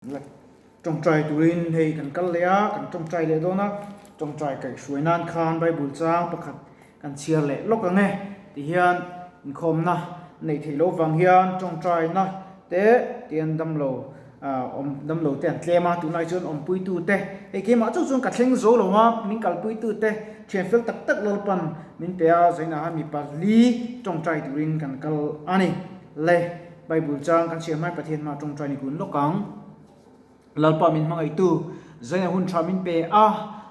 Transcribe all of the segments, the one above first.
Tawngtai turin hei kan kal leh a, kan tawngtai leh dawn a, tawngtai kaihhruai nan khan Bible chang pakhat kan chhiar leh lawk ang e tihian inkhawmna neih theih loh vang hian tawngtaina te tian damlo awm damlo te an tlem a, tunlai chuan awmpuitu te hei keimah chu chuan ka thleng zo lo a, min kalpuitu te thian fel tak tak Lalpan min pe a, zainah hian mi pali tawngtai turin kan kal a ni le. Bible chang kan chhiar hmai Pathian hma tawngtai ni kun lawk ang. Lalpa min hmangaihtu, zaina hun tha min pe a,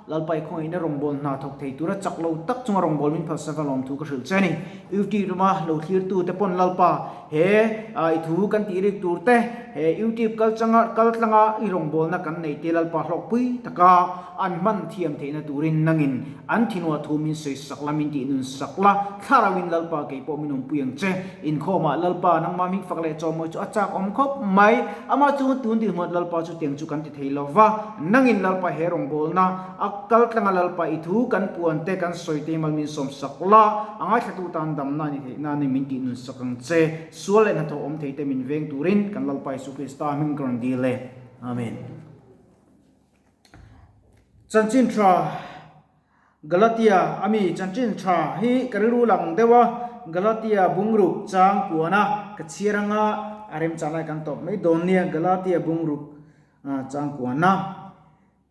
Lalpa i khawngaihna rawngbâwl hna thawk thei tura chak lo tak chunga rawngbâwl min phalsak a lawmthu ka hrilh che a ni. YouTube lama lo thlirtute pawn Lalpa he i thu kan tih rik tur te, he YouTube kal changa kal tlanga i rawngbâwlna kan neih te Lalpa hlawkpui taka an hman thiam theihna turin nangin An thinua thu min sawi sak la, min tih nun sak la, Thlarauin Lalpa kei pawh min awmpui ang che. Inkhawmah Lalpa nangmah hming fak leh chawhmawi chu a chak awm khawp mai. Amah chu tun dil hmuat Lalpa chu tiang chu kan ti thei lo va, nangin Lalpa he rawngbawlna a kal tlanga Lalpa i thu kan puan te kan sawi te mal min sawm sak la, a ngaithlatu tan damna a ni theih nan min tih nun sak ang che. Sual leh hnathawh awm thei te min veng turin kan Lalpa Jesuh Krista hming ka rawn dil e. Amen. Chanchin tha Galatia ami chanchin tha hi ka rilru lang deuh a, Galatia bungruk chang kuan a ka chhiar anga a remchang lai kan tawp mai dawn nia Galatia bungruk chang kuan a.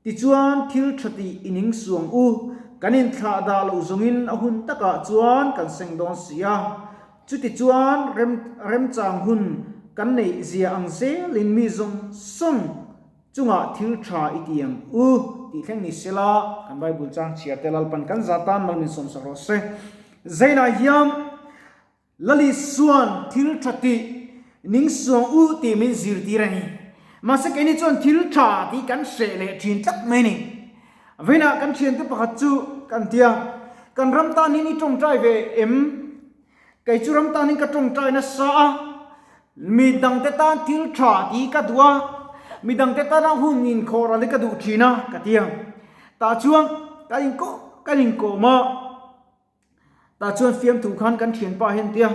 Tichuan thil tha tih i ning suang u, kan inthlah dah loh zawngin a hun takah chuan kan seng dawn si a. Chutichuan rem remchang hun kan neih zia ang zelin mi zawng zawng Chungah thil tha i ti ang u tih thleng ni sela, kan Bible chang chhiar te Lalpan kan za tan mal min sawmsak rawh se. Zainah hian Lali suan thil tha tih ning suang u tih min zirtir a ni. Mahse keini chuan thil tha tih kan hreh leh thin tlat mai a ni. Vawiinah kan thiante pakhat chu kan ti a, kan ram tan hian i tawngtai ve em? Kei chu ram tanin ka tawngtai nasa a, mi dangte tan thil tha tih ka duh a, mi dangte tana hun inkhawh ral hi ka duh thin a, ka ti a. Tah chuan kan inkawh kan inkawm a, tah chuan fiamthu khan kan thianpa hian a ti a,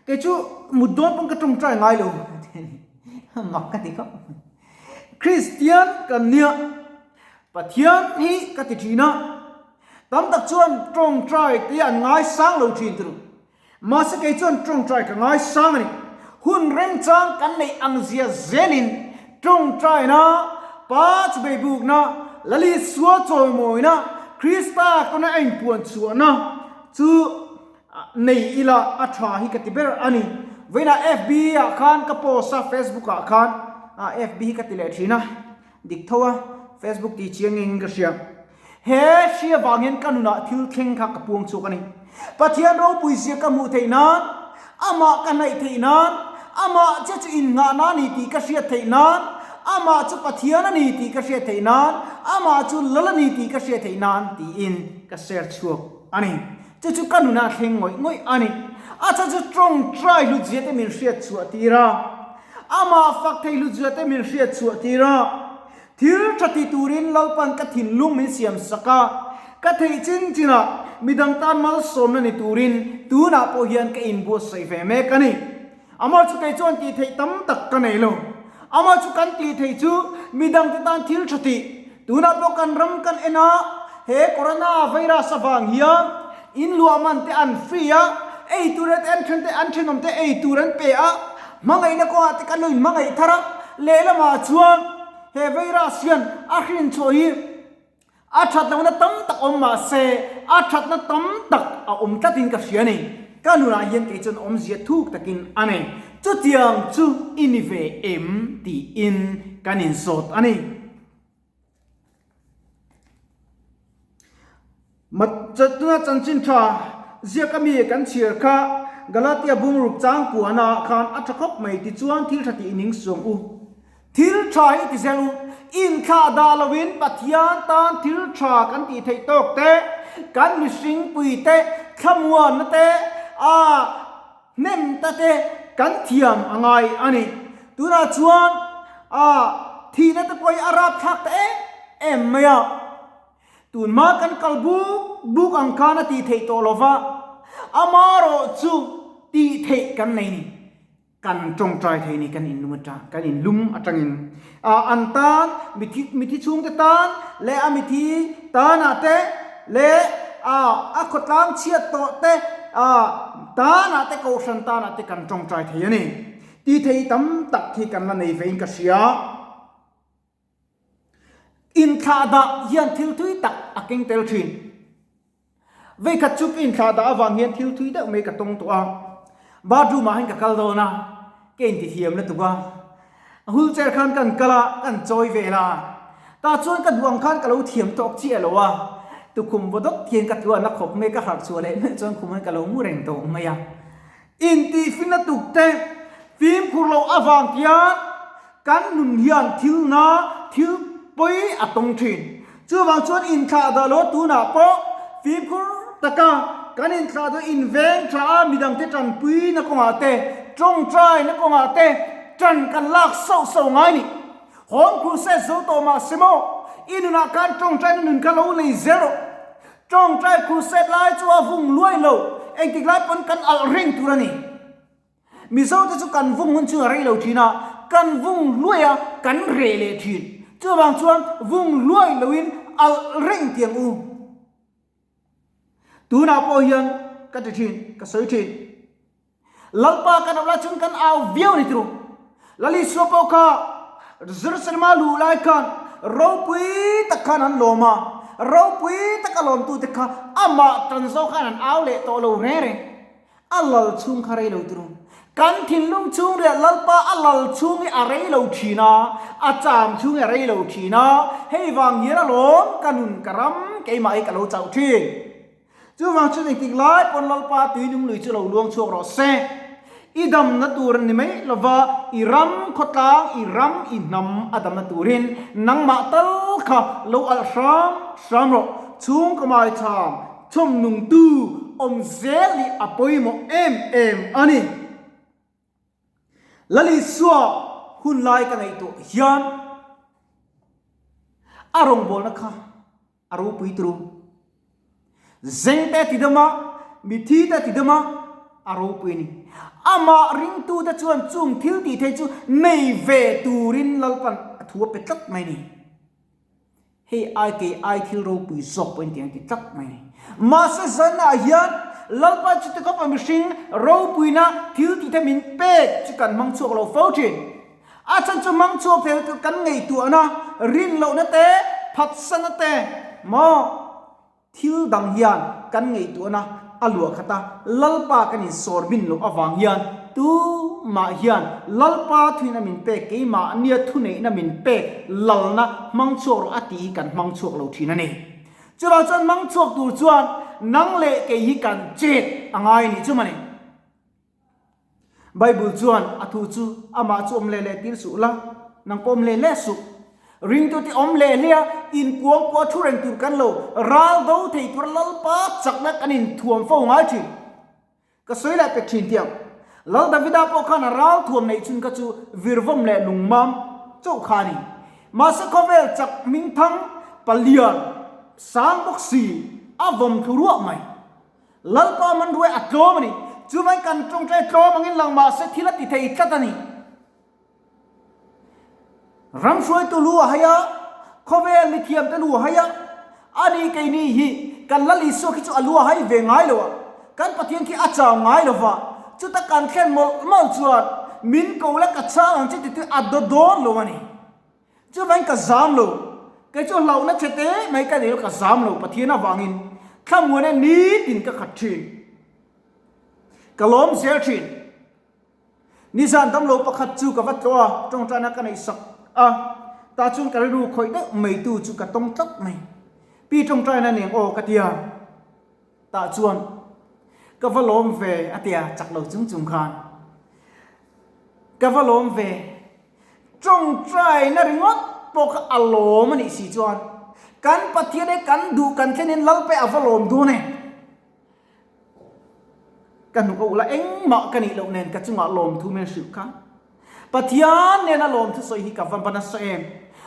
kei chu mut dawn pawn ka tawngtai ngai lo, mak ka ti khawp. Kristian kan nia, Pathian hi ka ti thin a. Tam tak chuan tawngtai te an ngaisang lo thin tur. Mahse kei chuan tawngtai ka ngaisang a ni. Hun remchang kan neih ang zia zelin tawngtaina, Pa chubei bukna, Lali Sual chawimawina, Krista kawna a inpuan chhuahna chu nei ila a tha hi ka ti ber a ni. Vawiinah FB ah khan ka post a, Facebook ah khan FB hi ka ti leh thin a, dik tho a, Facebook tih chiang ngei in ka hria. He hri avang hian ka nunah thil thleng kha ka puang chhuak a ni. Pathian ropui zia ka hmuh theih nan, Amah ka hnaih theih nan, Amah che chu innghahna a ni tih ka hriat theih nan, Amah chu Pathian a ni tih ka hriat theih nan, Amah chu Lal a ni tih ka hriat theih nan tiin ka share chhuak a ni. Chu chu ka nunah thleng ngawih ngawih a ni. A chhan chu tawngtai hlutzia te min hriat chhuah tir a, Amah fak thei hlutzia te min hriat chhuah tir a, Thil tha ti turin Lalpan ka thinlung min siam sak a, ka theih chin chinah midang tan malsawmna ni turin tunah pawh hian ka inbuatsaih ve mek a ni. Amah chu kei chuan tih theih tam tak ka nei lo. Amah chu kan tih theih chu midangte tan thil tha tih. Tunah pawh kan ram kan en a, he corona virus avang hian in luah man te an free a, ei tur te an then te an thenawm te ei tur an pe a, Hmangaihna kawngah te kan lo inhmangaih thar a, lehlamah chuan he virus hian a hrin chhuah hi a that lohna tam tak awm mah se a thatna tam tak a awm tlatin ka hria a ni. Ka nunah hian kei chuan awmzia thuk takin a nei. Chutiang chu i ni ve em tiin kan inzawt a ni. Tuna chanchin tha ziak ami kan chhiar kha Galatia bungruk chang kuana khan a tha khawp mai tichuan thil tha tih ning suang u. Thil tha hi ti zel u. Inthlah dah lovin Pathian tan thil tha kan tih theih tawk te, kan mihring pui te, thlamuanna te, a hnem ta te kan thiam a ngai a ni. Tunah chuan a thihna te pawh hi a rapthlak ta em em mai a. Tunhma kan kal buk buk ang khan a tih theih tawh lo va, amarawh chu tih theih kan nei ni. Kan tawngtai thei ni kan inlum atang kan inlum atangin an tan mithi mithi chhungte tan leh a mithi tanah te leh a khawtlang chhiat tawh te tanah te kohhran tanah te kan tawngtai thei a ni. Ti thei tam tak hi kan la nei vein ka hria. Inthlahdah hian thil thui tak a keng tel thin. Veikhat chu ka inthlah dah avang hian thil thui deuh mai ka tawng tawh a, bathroom ah hian ka kal dawn a, ka intithiam lutuk a, wheelchair khan kan kal a, kan chawi vel a, tah chuan ka duh ang khan ka lo thiam tawk chiah lo a, tukhum vaw dawt hian ka tluan a khawp mai ka harh chhuah leh hmel chuan khum hian ka lo mu reng tawh mai a, intihfin lutuk te fimkhur loh avang khian Kan nun hian thil na thil pawi a tawng thin. Chuvang chuan inthlah dah lo tunah pawh fimkhur taka kan inthlah duh inveng tha a midangte tanpui na kawngah te, tawngtai na kawngah te tan kan lak sauh sauh ngai ni. Home Crusade zo tawh mah se maw, i nunah khan tawngtai na nun kha lo nei zel rawh. Tawngtai Crusade lai chu a vung luai lo, engtik lai pawn kan alh reng tur a ni. Mizo te chu kan vung hun chu a rei lo thin a, kan vung hluai a, kan reh leh thin. Chuvang chuan vung hluai loin alh reng tiang u. Tunah pawh hian ka ti thin, ka sawi thin. Lalpa kan awla chuan kan au viau ni turu. Lalisua pawh kha Jerusalema luh lai khan ropui tak khan an lawm a, ropui taka lawmtute kha amah tan zawk khan an au leh tawh lo reng reng. A lal chhung kha rei lo turu. Kan thinlung chhung leh Lalpa a lal chhung hi a rei lo thin a, a cham chhung hi a rei lo thin a, hei vang hian alawm ka nun ka ram keimah hi ka lo chauh thin. Chuvang chuan engtik lai pawn Lalpa tuinung lui chu lo luang chhuak rawh se. I damna tur ni mai lova i ram khawtlang, i ram, i hnam a damna turin nangmah tal kha lo alh hram hram rawh. Chhungkaw maicham Chhawm nungtu awm zel hi a pawimawh em em a ni. Lalisua hun lai ka ngaihtuah hian a rawngbawlna kha a ropui turu. Zengte a ti dam a, mithi te a ti dam a, a ropui a ni. Amah ringtute chuan chung thil tih theih chu nei ve turin Lalpan a thu a pe tlat mai a ni. Hei ai kei ai thil ropui zawk pawhin tiang ti tlat mai a ni. Mahse zanah hian Lalpa chu tikawpa mihring ropuina thil tih te min pek chu kan hmang chhuak lo fo thin. A chhan chu hmang chhuak thei chu kan ngaihtuahna, rin lohna te, phatsana te maw thil dang hian kan ngaihtuahna a luah khat a, Lalpa kan insawr bin loh avang hian tumah hian Lalpa thuina min pek, keimahnia thuneihna min pek lalna hmang chhuak rawh a tih hi kan hmang chhuak lo thin a ni. Chuvang chuan hmang chhuak tur chuan nang leh kei hi kan chet a ngai a nih chu mawni. Bible chuan a thu chu amah chu awm leh leh tir suh la, nang pawh awm leh leh suh. Ringtute awm leh hle a, inkuang pawh thu reng tur kan lo, ral do thei tura Lalpa chakna kan inthuam fo ngai thin. Ka sawi leh pek thin tiang. Lal Davida pawh khan a ral thuam neih chhun kha chu virvawm leh lungmam chauh kha a ni. Mahse khawvel chak hmingthang palian sang bawk si a vawm thlu ruah mai. Lalpa hmanruai a tlawm a ni. Chuvangin kan tawngtai tlawm angin lang mah se thil a ti thei tlat a ni. Ram hruaitu lu a hai a, khawvel mithiamte lu a hai a, ani keini hi kan Lal Isua khi chu a lu a hai ve ngai lo a, kan Pathian khi a chau ngai lo va, chuta kan thlen mawlh mawlh chuan min ko la ka chang ang che ti tu a daw dawn lo a ni. Chuvangin ka zam lo, kei chu hlauhna che te mai ka nei lo, ka zam lo Pathian avangin thlamuana nitin ka khat thin, ka lawm zel thin. Nizan damlo pakhat chu ka va tlawh a, tawngtaina ka neih sak a, tah chuan ka rilru khawih deuh mai tu chu ka tawng tlat mai. Pi tawngtaina neng aw ka tia, tah chuan ka va lawm ve a tia chak lo chung chung khan ka va lawm ve. Tawngtaina ringawt pawh kha a lawm a nih si chuan kan Pathian hi kan duh kan thlenin Lalpa a va lawm dawn e. Ka hnuk a ulh a, engmah ka nih loh nen ka chungah lawmthu min hrilh kha. Pathian nena lawmthu sawi hi ka va ban nasa em.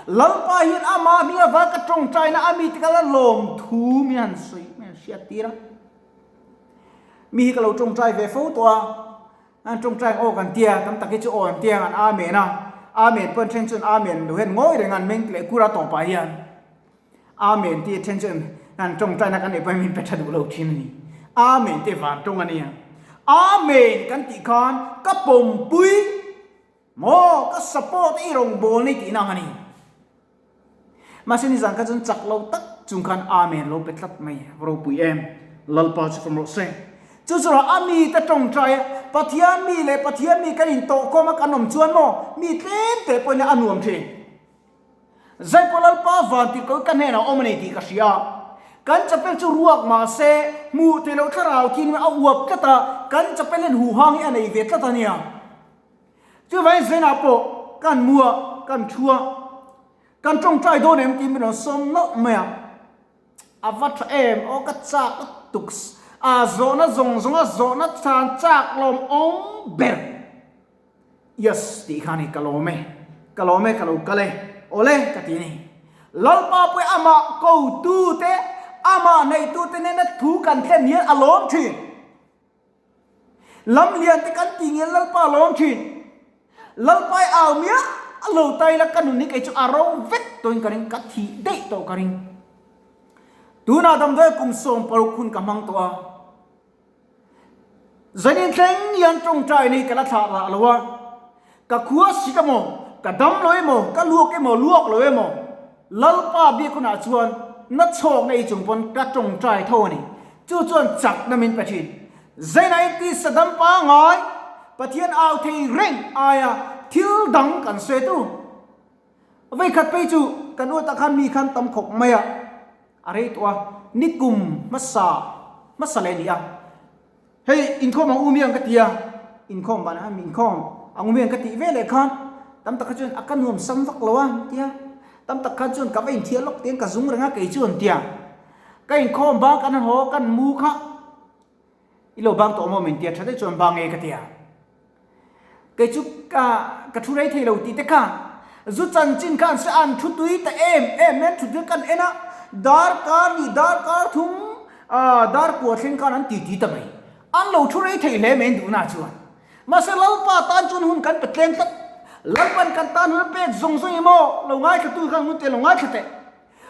Lalpa hian amah hming ava ka tawngtaina a mite kha la lawmthu min han sawi min han hriat tir a. Mi hi ka lo tawngtai ve fo tawh a. An tawngtai aw kan tia, tam tak hi chu aw an tia an Amen a. Amen pawh an then chuan Amen lo hian ngawi reng an meng leh kur a tawpah hian Amen tih a then chuan an tawngtaina kan neih pawhin min pe tha duh lo thin a ni. Amen tih van tawng a nia. Amen kan tih khan ka pawmpui maw ka support i rawngbawlna i tihna ang a ni. Mahse nizan kha chuan chak lo tak chung khan Amen lo pe tlat mai a ropui em. Lalpa chu fam rawh se. Chu chu rawh a mite tawngtai a, Pathian mi leh Pathian mi kan intawhkhawm a kan awm chuan maw mi tlem teh pawhin a nuam thin. Zaipaw Lalpa van tirh ko hi ka hnenah awm a ni tih ka hria. Kan chapel chu ruak mahse hmuh theih loh thlarau thin a uap tlat a, kan chapel hian huhang hi a nei ve tlat a nia. Chuvangin Zenah pawh kan mu a, kan thu a, kan tawngtai dawn em tiin min rawn sawm nawlh mai a. A va tha em aw ka chak lutuk a zawhna zawng zawng a zawhna chhan chak lawm awm ber. Yes tih kha ni ka lawm e, ka lawm e ka lo kal e, awle ka ti a ni. Lalpa pawh amah kotute, amah neitute nena thu kan thlen hian a lawm thin. Lam lian te kan tih nge Lalpa a lawm thin. Lalpa i au miah a lo tai la ka nun hi kei chu a ro vek tawhin ka ring, ka thih daih tawh ka ring. Tunah damdawi kum 60 hun ka hmang tawh a. Zanin thleng hian tawngtai nei ka la thlah rah lo a. Ka khua sik emaw, ka dam lo emaw, ka luak emaw, luak lo emaw, Lalpa biak hunah chuan na chhawk na ei chung pawn ka tawngtai tho a ni. Chu chuan chakna min pe thin. Zaina in tisa dam pangai, Pathian au thei reng aia thil dang kan sawi tu. Veikhat phei chu kan uatah khan mi khan tam khawp mai a, a rei tawh a, nikum hmasa hmasa leh a ni a. Hei inkhawm ang u miang ka ti a, inkhawm ban a inkhawm ang u miang ka tih ve leh khan tam tak kha chuan a ka nuam sam vak lo a tia, tam tak khan chuan ka va inthiah lawk tiang ka zung reng a kei chuan tia ka inkhawm bang kan haw kan mu kha i lo bang tawh maw min tia tha deuh chuan bang e ka tia. Kei chu ka ka thu rei thei lo tih te kha zu chanchin khan se an thu tui ta em em mai an thu tui kan en a darkar ni darkar thum ah dar kua thleng khan an ti ti ta mai an lo thu rei thei hle mai an duhna chuan mahse Lalpa tan chuan hun kan pe tlem tlat Lalpan kan tan hun a pek zawng zawng emaw lo ngaithla tu khan hun te lo ngaithla teh.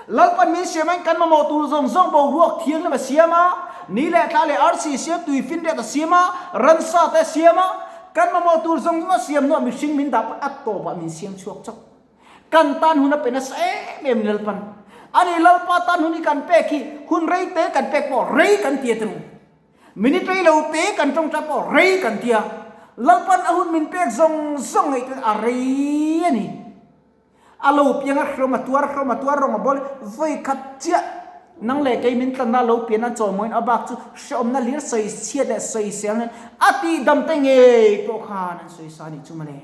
Lalpan min siam in kan mamawh tur zawng zawng boruak thianghlim a siam a, ni leh thla leh arsi siam tui finriat a siam a, ransa te a siam a, kan mamawh tur zawng zawng a siam hnuah mihring min dah pawh a tawpah min siam chhuak chauh. Kan tan hun a pe nasa em em Lalpan. Ani Lalpa tan hun hi kan pek hi hun rei te kan pek pawh rei kan ti a ti ru. Minute rei lo te kan tawngtai pawh rei kan ti a, Lalpan a hun min pek zawng zawng ngaihtuah a rei a ni. A lo piang a hrawm a tuar hrawm a tuar rawng a bawl vawi khat chiah. Nang leh kei min tlanna lo pian a chawmawiin a bak chu hrehawmna hlir sawi chhiat leh sawi sel nen a tih dam te ngei pawh khan an sawi sa a nih chu mawle.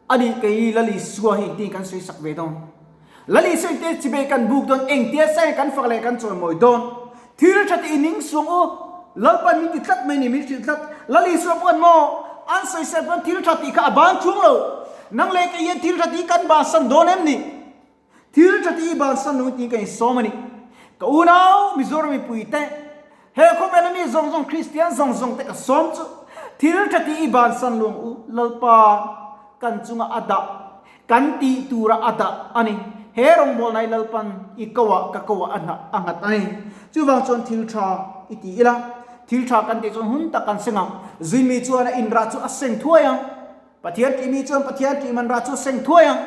A nih kei Lal Isua hi engtin kan sawi sak ve dawn? Lal Isua engtin chibei kan buk dawn? Engtia seng kan fak leh kan chawimawi dawn? Thil tha tih ning suang u, Lalpan min ti tlat mai ni, min hrilh tlat. Lal Isua pawh maw an sawisel pawn thil tha tih kha a ban chung lo. Nang leh kei hian thil tha tih kan bansan dawn em ni? Thil tha tih i bansan lo tiin ka insawm a ni. Ka unau Mizoram mipui te, he khawvela mi zawng zawng Kristian zawng zawng te ka sawm chu thil tha tih i bansan lo ang u, Lalpa kan chunga a dah Kan tih tura a dah a ni. He rawngbawlna hi Lalpan i ko ah ka ko ah a hnah a nghat a ni. Chuvang chuan thil tha i ti ila, thil tha kan tih chuan hun tak kan seng ang. Zuimi chuan a inrah chu a seng thuai ang. Pathian tihmi chuan Pathian tih man rah chu a seng thuai ang.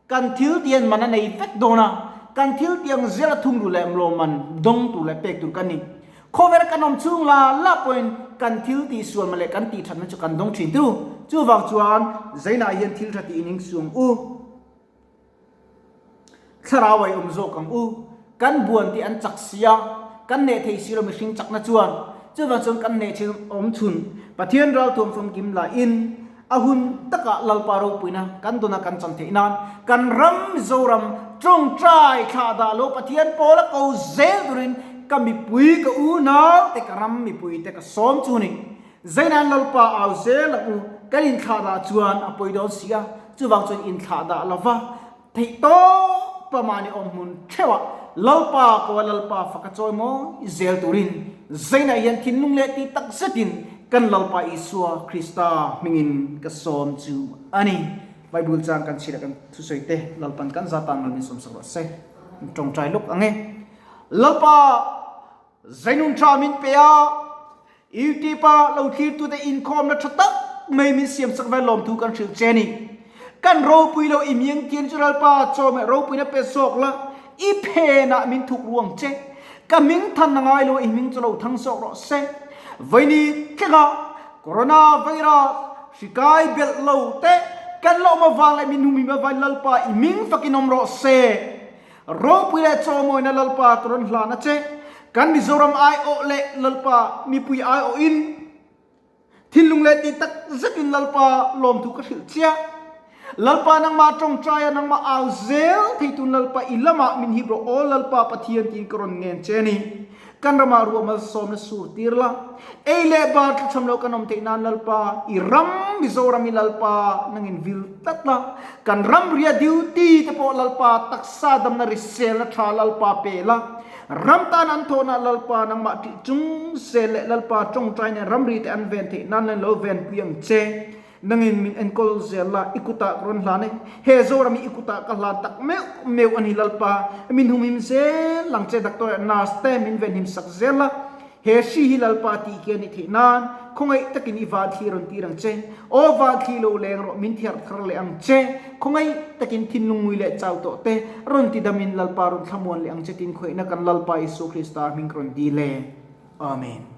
Kan thil tian man a nei vek dawn a, kan thil tiang zel a thung duh leh lawmman dawng tur leh pek tur kan ni. Khawvel kan awm chhung la la pawhin kan thil tih sual mah leh kan tih thatna chu kan dawng thin tu. Chuvang chuan Zainah hian thil tha tih in suang u. Thlarau a i awm zawk ang u. Kan buan tih an chak si a, kan neh thei si lo mihring chakna chuan. Chuvang chuan kan neh thin awm chhun Pathian ralthuam famkim la in a hun takah Lalpa ropuina kan dawna kan chan theih nan kan ram Mizoram tawngtai thlah dah lo Pathian pawla ko zel turin ka mipui ka unau te ka ram mipui te ka sawm chu ni. Zainan Lalpa au zel ang u kan inthlah dah chuan a pawi dawn si a, chuvang chuan inthlah dah lova theih tawp a mahni awm hmun theuhah Lalpa ko a Lalpa faka chawi mawi zel turin Zainah hian thinlung leh tih tak zetin. Kan Lalpa Isua Krista hmingin ka sawm chu a ni. Bible chang kan chhiar kan thusawi te Lalpan kan za tan mal min sawm sak rawh se. Tawngtai lawk ang e. Lalpa Zainun tha min pe a, YouTube a lo thlirtute inkhawmna tha tak mai min siam sak vel lawmthu kan hrilh che a ni. Kan ropui lo i miang tian chu Lalpa chawhmeh ropuina pe zawk la, i phenah min thuk ruang che. Ka hming than a ngai lo, i hming chu lo thang zawk rawh se. Vaini thlengah Corona virus hri kai belh lo te kan la awm avang leh min humhim avangin Lalpa i hming fakin awm rawh se. Ropui leh chawmawina Lalpa ka rawn hlan a che. Kan Mizoram aiawh leh Lalpa mipui aiawhin thinlung leh tih tak zetin Lalpa lawmthu ka hrilh chiah. Lalpa nangmah tawngtaia nangmah au zel thei tun Lalpa i lamah min hip rawh aw Lalpa Pathian tiin ka rawn ngen che a ni. Kan ramah ruah malsawmna sur tir la, ei leh bar thlachham lo kan awm theih nan Lalpa, i ram Mizoram i Lalpa nangin vil tlat la, kan ram ria duty te pawh Lalpa taksa damna riselna tha Lalpa pe la, ram tan an thawhna Lalpa nangmah tih chung zel leh Lalpa tawngtai nen ramri te an ven theih nan len lo venpui ang che. Nangin min enkawl zel la, i kutah ka rawn hlan e. He Zoram hi i kutah ka hlan tak meuh meuh a ni Lalpa. Min humhim zel ang che Doctor leh Nurse te min venhim sak zel la. He hri hi Lalpa tih khi a ni theih nan khawngaih takin i vanthli rawn tir ang che. Aw vanthli lo leng rawh min thiar thar leh ang che. Khawngaih takin thinlung ngui leh chau tawh te rawn ti damin Lalpa rawn thlamuan leh ang che tin khawihna kan Lalpa Isua Krista hming ka rawn dil e. Amen.